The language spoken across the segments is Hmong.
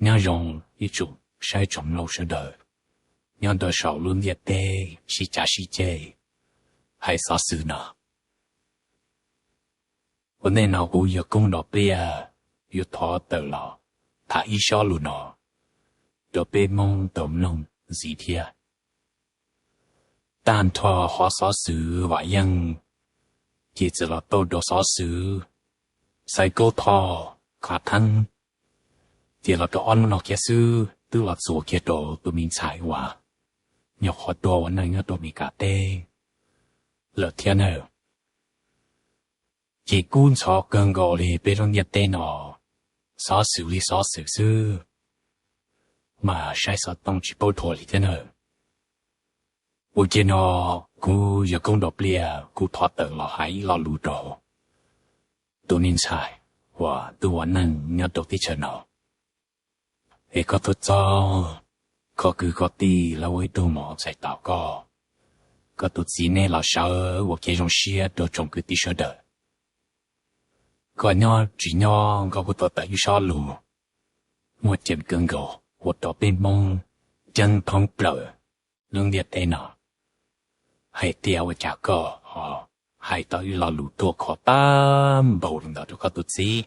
Nyob zoo ib tsoom saib tsoom mloog sawv daws nyob rau saum lub ntiaj teb sib cav sib ceg hais xov xwm no. Ua ntej no kuv yawg Koob Dom Pliaj yuav thov tawm los tham ib sob lus no rau peb Hmoob tau mloog ntxiv thiab. Tag nrho qhov xov xwm Vam Yeej ces txawm los tau rau xov xwm Xaiv Kaub Thoj Khav Theeb, ces los rau ob hnub no kiag xwb twb los txuas kiag rau tus me ntxhais uas nyuam qhuav tuag ua neej nyob rau Meskas teb lawm thiab na. Ces kub ntxhov kawg nkaus li peb lub ntiaj teb no, xov xwm li xov xwm xwb, mas saib xov tooj tsis paub dhuav li thiab na. Ua ciav no kuv yawg Koob Dom Pliaj kuv thov tawm los hais ib lo lus rau tus me ntxhais uas tuaj ua neej nyob rau teb chaws no, es koj tuaj txog, koj kwv koj tij lawv ua ib tug mov txhais tos koj, koj tus txiv nej los sawv ua kev zoo siab rau tsoom kwv tij sawv daws. Koj nyob tsis nyob koj kuj tau tawm ib sob lus muaj ceem kawg nkaus ua rau peb Hmoob ceeb thoob plaws lub ntiaj teb no hais tias ua cas koj ho hais tau ib lo lus tuaj kho tag npaum li ntawd rau koj tus txiv,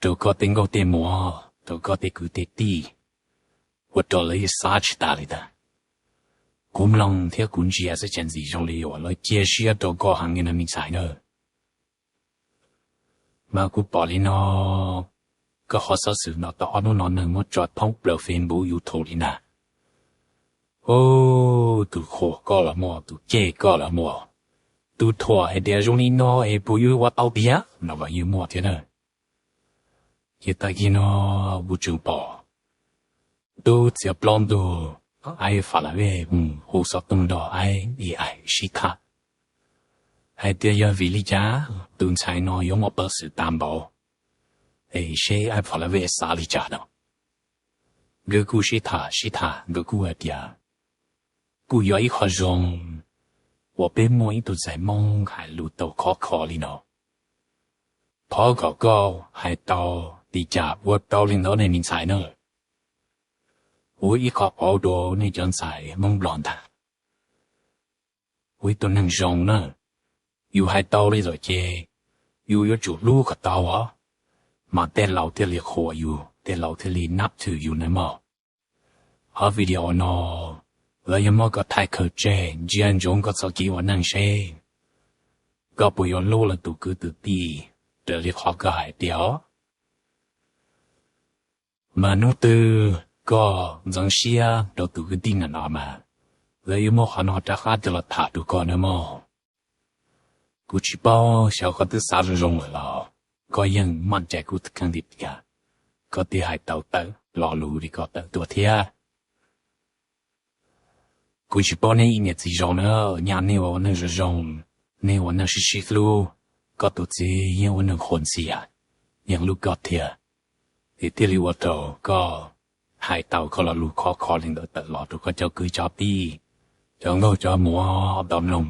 rau koj tej nkauj tej muam, rau koj tej kwv tej tij, ua rau lawv yeej xav tsis tas li ntag. Kuv mloog thiab kuv ntsia xwb ces ntxim zoo li uas lawv cia siab rau koj heev li no me ntxhais na. Mas kuv pom li no, koj qhov xov xwm no tau ob hnub no neeg muab tso thoob plaws Facebook YouTube li ntag. Tus qhuas koj los muaj, tus cem koj los muaj, tus thuam hais tias zoo li no es puas yuav ua tau tiag no los yeej muaj thiab na. Ces tag kis no kuv tseem pom tub txiav plaub ntug aib Falave mus hu xov tooj nrog aib AI sib tham hais tias yog vim li cas tus ntxhais no yuav muaj peev xwm tas npaum, es seb aib Falave xav li cas no. Nkawd kuj sib tham sib tham nkawd kuj hais tias kuj yog ib qho zoo uas peb muaj ib tug ntxhais Hmoob hais lus tau khov kho li no. Thov kom koj hais tau li cas ua tau li ntawd nej me ntxhais na. Ua ib qho pauv rau nej cov ntxhais Hmoob Nplog ntag. Ua ib tug neeg zoo na, yus hais tau li lawm ces yus yuav tsum hlub kom tau os, mas tej laus thiaj li qhuas yus, tej laus thiaj li nab thwm yus na mog. Qhov video no lawv yuav muab koj thaij khaws tseg ntsia ntsoov koj txoj kev ua neej seb koj puas yuav hlub lawv tus kwv tus tij raws li qhov koj hais tiag os. Mas hnub twg koj ntxeev siab rau tus kwv tij no no mas lawv yuav muab qhov no rov qab coj los tham rau koj na mog. Kuv tsis paub xyov koj twb xav zoo zoo lawm los koj yeej maj cai kuv kheej tiag tiag, koj twb hais tau tawm lo lus li koj tawm tuaj thiab. Kuv tsis paub neb ib niam txiv zoo na, nyaj nej ua neej zoo zoo, nej ua neej sib sib hlub, koj tus txiv yeej ua neej qhuas ntxias, yeej hlub koj thiab, es thiaj li ua rau koj hais tau koj lo lus khov kho li ntawd tawm los rau koj cov kwv cov tij, cov nkauj cov muam tau mloog.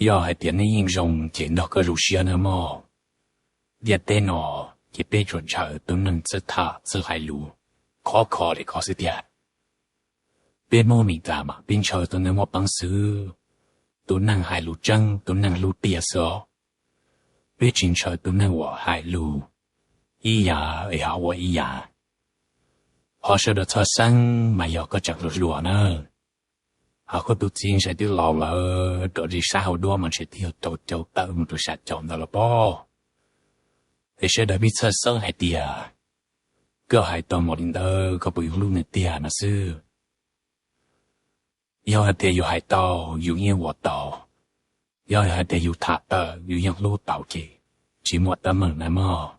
Yog hais tias nej yeej zoo ces nrog koj zoo siab na mog. Ntiaj teb no ces peb tsuas ntshaw tus neeg txawj tham txawj hais lus khov kho li koj xwb tiag. Peb Hmoob Meskas mas peb ntshaw tus neeg muaj peev xwm, tus neeg hais lus tseeb, tus neeg hlub tiag xwb os. Peb tsis ntshaw tus neeg uas hais lus ib yam es ho ua ib yam. Ho sawv daws txhob xeeb mas yog koj tseem hluas hluas na, ho koj tus txiv ntshe twb laus lawm, rau li sab hauv duab mas ntshe twb yog rau caum tawm mus rau xya caum ntawd los pob. Es sawv daws pheej txhawj xeeb hais tias koj hais tau npaum li ntawd koj puas yuav hlub nws tiag no xwb. Yog hais tias yus hais tau, yus yeej ua tau. Yog hais tias yus tham tawm yus yeej hlub tau ces tsis muaj teeb meem na mog.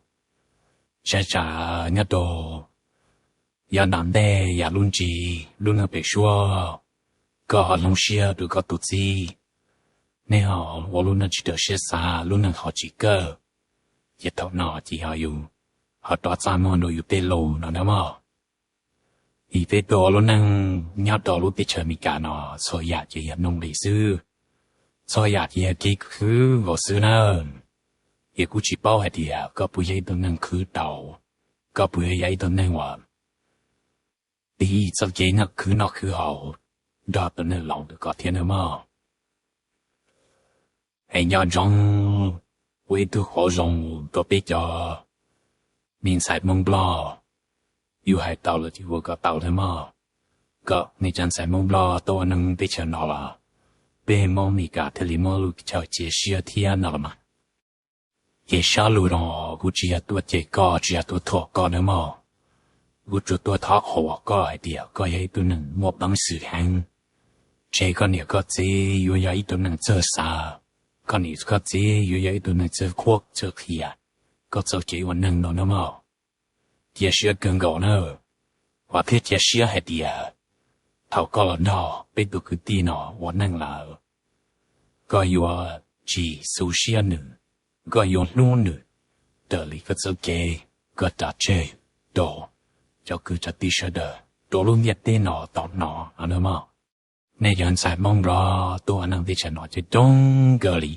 Tsam tsam nyob rau yav tom ntej yam lub ntsis lub neej pem suab, koj ho hloov siab rau koj tus txiv, nej ho ua lub neej tsis raws siab xav, lub neej ho tsis kawg, ces thaum no ces yog yus ho rov txaj muag rau yus tej lus no na mog. Es peb tuaj ua lub neej nyob rau lub teb chaws Amelikas no txhua yam ces yog nuj nqis xwb, txhua yam ces yog kev khwv nkaus xwb na. Es kuv tsis paub hais tias koj puas yog ib tug neeg khwv tau Koj puas yog ib tug neeg uas tiv txoj kev noj khwv noj khwv haus nrog tus neeg laus ntawm koj thiab nawb mog? Es nco ntsoov ua ib tug qauv zoo rau peb cov me ntxhais Hmoob Nplog, yus hais tau los ces ua kom tau nawb mog. Kom nej cov ntxhais Hmoob Nplog tuaj ua neeg teb chaws no los peb Hmoob Meskas thiaj li muaj lub chaw cia siab thiab no los mas. Ces sab lus no kuv tsis yog tuaj cem koj, tsis yog tuaj thuam koj nawb mog. Kuv tsuas tuaj thov qhuas koj hais tias koj yog ib tug neeg muaj peev xwm heev. Tseg koj niam koj txiv yuav yog ib tug neeg txawj xav, koj niam koj txiv yuav yog ib tug neeg txawj qhuab txawj qhia koj txoj kev ua neeg no nawb mog. Cia siab kawg nkaus na. Vam thiab cia siab hais tias thaum koj los nrog peb tus kwv tij no ua neej lawm, koj yuav tsis xu siab nws, koj yuav hlub nws raws li koj txoj kev, koj ras tseg rau cov kwv cov tij sawv daws rau lub ntiaj teb no tau hnov nawb mog. Nej cov ntxhais Hmoob Nplog tuaj ua neej teb chaws no coob coob kawg li.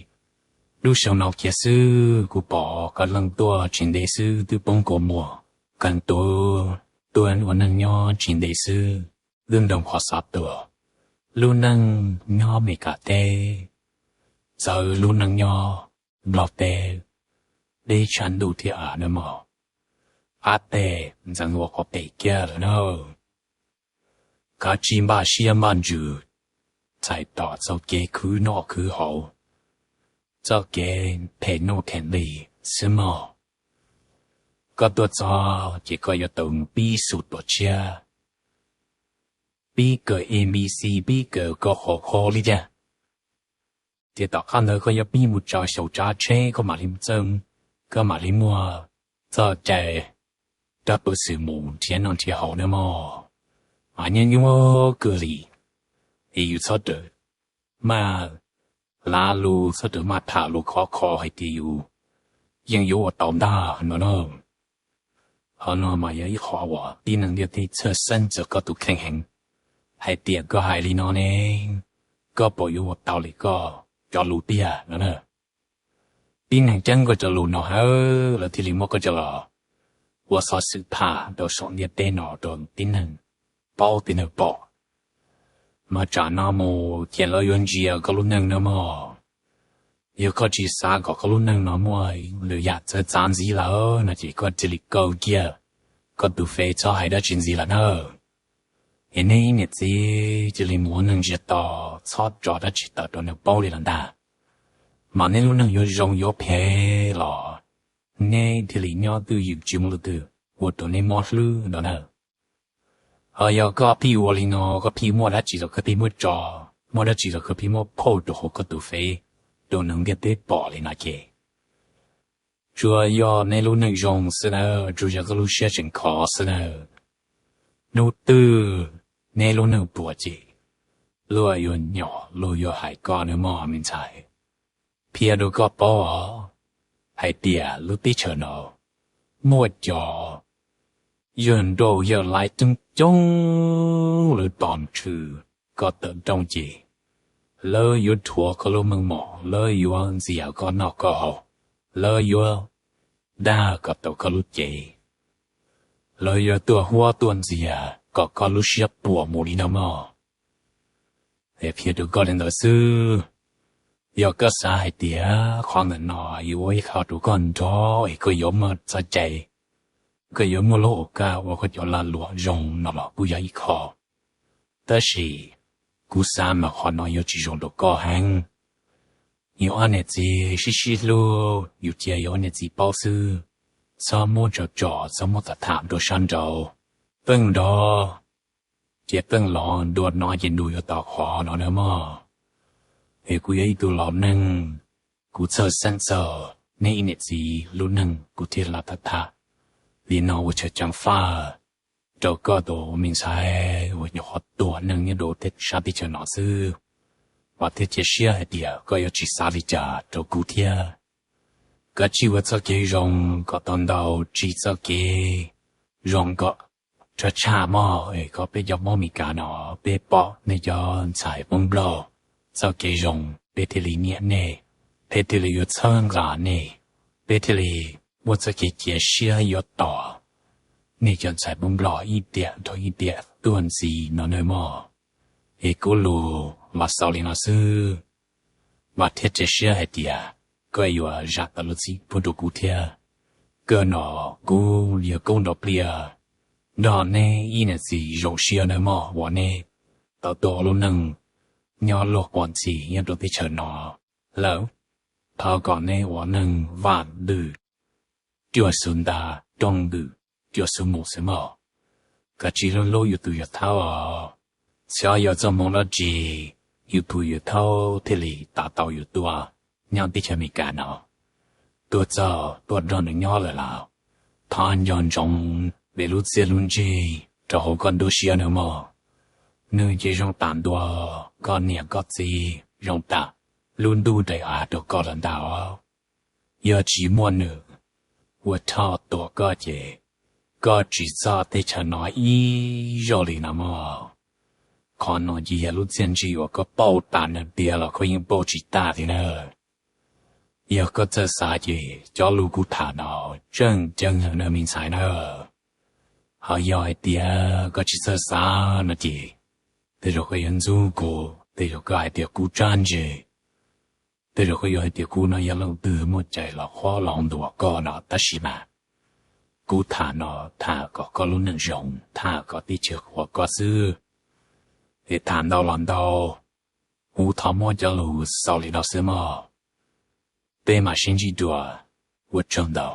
Lub xyoo no kiag xwb kuv pom koj leej tuaj tsis ntev xwb twb poob kua muag, koj tuaj ua neej nyob tsis ntev xwb twb nroo qhov xav tuag. Lub neej nyob Meskas teb txawv lub neej nyob Nplog teb deb tshaj ntuj thiab av nawb mog. Qab teg ntxeev ua qhov pem kiag lawm na. Kav tsij npaj siab npaj ntsws txhais tos txoj kev khwv noj khwv haus, txoj kev them nuj them hli xwb mog. Koj tuaj txog ces koj yuav tau pib xu tuam tshiab, pib kawm A B C, pib kawm koj qhov qhov li cas. Ces tom qab ntawd koj yuav pib mus tso xyaum tsav tsheb koj mam li txawj, koj mam li muaj txoj cai rau peev xwm mus nrhiav noj nrhiav haus nawb mog. Mas nyuaj nyuaj kawg li, es yus txhob rawm maj lav lus, txhob rawm maj tham lus khov kho hais tias yus yeej yuav ua tau ntag no na. Qhov no mas yog ib qho uas tib neeg ntiaj teb txhawj xeeb txog koj tus kheej heev, hais tias koj hais li no ne, koj puas yuav ua tau li koj cov lus tiag no na. Tib neeg ceeb koj cov lus no hawm lawv thiaj li muab koj coj los ua xov xwm tham rau saum ntiaj teb no rau tib neeg paub tib neeg pom. Mas tsam no mus ces lawv yuav ntsia koj lub neej nawb mog. Yog koj tsis xav kom koj lub neej no muaj lwm yam txawv txav ntxiv lawm no ces koj cia li kaw kiag koj tus fev txhob hais dab tsi ntxiv lawm na. Es neb ib niam txiv cia li mus ua neeg ntsiag to, txhob tso dab tsi tawm rau neeg paub li los ntag. Mas neb lub neej yuav zoo yuav phem los neb thiaj li nyob twj ywm tsis muaj leej twg ua rau neb mob hlwb no na. Ho yog koj pheej ua li no, koj pheej muaj dab tsi los koj pheej muab tso, muaj dab tsi los koj pheej muab phauj rau hauv koj tus fev rau neeg ntiaj teb pom li no ces tsuas yog neb lub neej zoo xwb nawb, tsuas yog koj lub siab tseem khov xwb nawb. Hnub twg neb lub neej puas ces luag yuav nyom luag yuav hais koj nawb mog me ntxhais. Qhia rau koj paub os, hais tias lub teb chaws no muaj cov yawg nrauj yawg laib coob coob, lawv tos tshwm koj tawm rooj ces lawv yuav rhuav koj lub meej mom, lawv yuav ntxias koj noj koj haus, lawv yuav dag kom tau koj lub cev, lawv yuav tuaj huab tuaj ntxias kom koj lub siab puas mus li no mog. Es qhia rau koj li ntawd xwb. Yog koj xav hais tias qhov ntawm no yuav ua ib qho rau koj nrov es koj yuav muaj txoj cai, koj yuav muaj lub ua kaj ua koj cov lag luam zoo no los kuj yog ib qho. Tab sis kuv xav mas qhov no yuav tsis zoo rau koj heev. Yus ob niam txiv sib sib hlub, yus cia yus ob niam txiv paub xwb. Txhob muab tso tso, txhob muab tham tham rau sab nraud. Pheej nrov ces pheej los, nruas no ces nruas yuav tau qhov no nawb mog. Es kuv yog ib tug laus neeg, kuv txhawj xeeb txog neb ib niam txiv lub neej kuv thiaj li tham tham li no ua tshawj ceev faj rau koj tus me ntxhais uas nyuam qhuav tuaj ua neej nyob rau sab teb chaws no xwb. Vam thiab cia siab hais tias koj yuav tsis xav li cas rau kuv thiab. Kav tsij ua txoj kev zoo kom tau ntau, tsis txoj kev zoo kom tshaj tshaj mog, es kom peb cov Hmoob Meskas no peb pom nej cov ntxhais Hmoob Nplog txoj kev zoo, peb thiaj li nyiam nej, peb thiaj li yuav txhawb nqa nej, peb thiaj li muaj txoj kev cia siab yuav tos nej cov ntxhais Hmoob Nplog ib tiam dhau ib tiam tuaj ntxiv no nawb mog. Es kuv lus los xaus li no xwb, vam thiab cia siab hais tias koj yuav zam tau lub txim pub rau kuv thiab. Kawg no kuv yuav koob nrov pliaj nrog neb ib niam txiv zoo siab nawb mog uas neb tau tuaj ua lub neej nyob luag quas ntxhi nyob rau teb chaws no lawm. Thov kom neb ua neej vam ntws cuaj xu nta, rooj ntws cuaj xu mus xwb mog. Kav tsij hlub hlub yus tus yawg Thaub os. Xyov yog txoj hmoo dab tsi yus tus yawg Thaub thiaj li tas tau yus tuaj nyob teb chaws Amelikas no. Tuaj txog tuaj nrog nws nyob lawm los thov nco ntsoov nws lub txiaj lub ntsig rau hauv koj nruab siab nawb mog. Nws ces zoo tam ntua koj niam koj txiv, zoo tam lub ntuj daim av rau koj lawm ntag os. Yog tsis muaj nws ua thoj tuam koj ces koj tsis txhob teb chaws no ib zaug li no mog. Qhov no ces yog lub txiaj ntsig uas koj pauj tas nws tiag los koj yeej pauj tsis tag li na. Yog koj txawj xav ces cov lus kuv tham no tseem ceeb heev nawb me ntxhais na. Ho yog hais tias koj tsis txawj xav no ces tej zaum koj yuav ntxub kuv, tej zaum koj hais tias kuv tsab ntse, tej zaum koj yuav hais tias kuv no yog leej twg muaj cai los qhuab los ntuas koj no, tab sis mas kuv tham no tham kom koj lub neej zoo, tham kom teb chaws qhuas koj xwb. Es tham ntau los ntau, kuv thov muab cov lus xaus li no xwb mog. Peb mam sib ntsib dua, ua tsaug ntau.